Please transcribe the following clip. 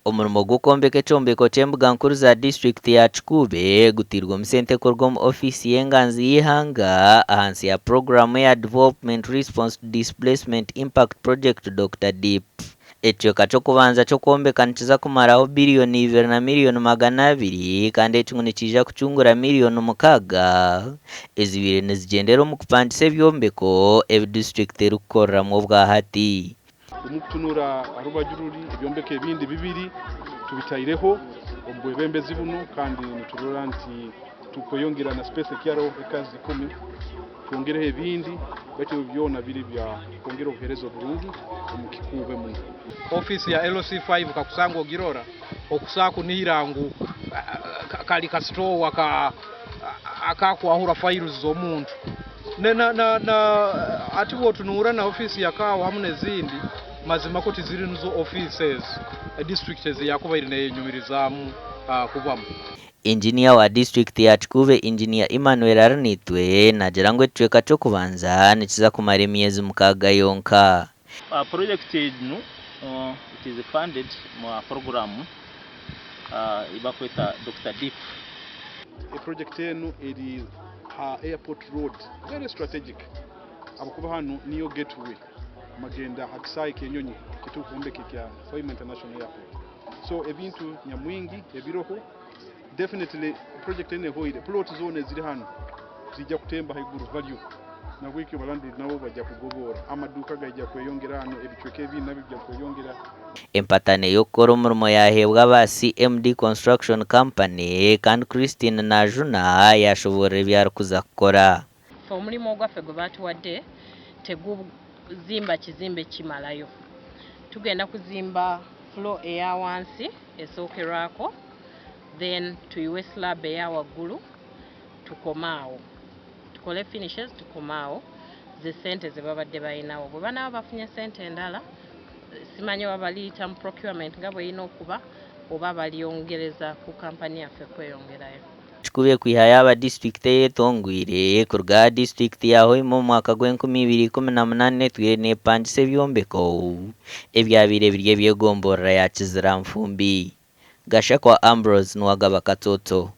Omurimo gw'okwombeka ekyombeko ky'embuga nkuru za disiturikiti ya Kikuube guteirwemu sente kuruga omu ofiisi y'enganzi y'eihanga ahansi ya puroguraamu eya Development Response to Displacement Impact Project, Dokita Deep. Ekicweka ky'okubanza ky'okwombeka nikiza kumaraho biriyoni ibiri na miriyoni 200 kandi eki ngu nikiija kucungura miriyoni mukaaga ezibaire nizigyendera omu kupangisa ebyombeko ebi disiturikiti erikukoreramu obwahati. Omukutunura aha rubaju ruri ebyombeko ebindi bibiri tubitaireho omu bwebembezi bunu kandi niturora nti tukweyongera na space ekyaro ekazi ikumi twongereho ebindi baitu ebyo byona biri bya kwongera obuhereza oburungi omu Kikuube muno. Ofiisi ya LC5 kakusanga ogirora okusa kunihira ngu kali kasitowa ka akakwahura files z'omuntu na na na ati bwotunuura na ofiisi ya kaawa hamu n'ezindi mazima ko tiziri nizo offices district ezi yakubaire neyenyumirizaamu kubamu. Inginiya wa disiturikiti ya Kikuube Inginiya Emmanuel Arinaitwe naagira ngu ekicweka ky'okubanza nikiza kumara emyezi mukaaga yonka. Project enu it is funded mu program ei barikweta Dokita Deep. Project enu eri ha Airport Road very strategic ahabw'okuba hanu niyo gateway magenda aha kisaayi ky'enyonyi ekiturikwombeka ekya Hoima International Airport. So ebintu nyamwingi ebiroho definitely project enu ehoire plot zoona eziri hanu ziija kutemba haiguru value nahabwekyo ba landlord nabo baija kugoboora amaduuka gaija kweyongera hanu ebicweka ebindi nabyo bija kweyongera. Empatano ey'okukora omurimo yaaheebwa aba CMD Construction Company kandi Christine Najuna yaashoboorora ebi arikuza kukora. Ffe omulimu ogwaffe gwe baatuwadde teguzimba kizimbe kimalayo. Tugenda kuzimba floor eya wansi esookerwako then tuyiwe slab eya waggulu tukome awo. Tukole finishes tukome awo ze ssente ze babadde balinawo. Bwe banaaba bafunye ssente endala simanyi oba baliyita mu procurement nga bw'erina okuba oba balyongereza ku kampani yaffe kweyongerayo. Kikubye kwiha yaaba disiturikiti eyetongwire kuruga aha disiturikiti ya Hoima omu mwaka gw'enkumi ibiri ikumi na munaana etwire neepangisa ebyombeko ebyabaire biri eby'egomborora ya Kiziranfumbi. Gashakwa Ambrose Nuwagaba Katsotso.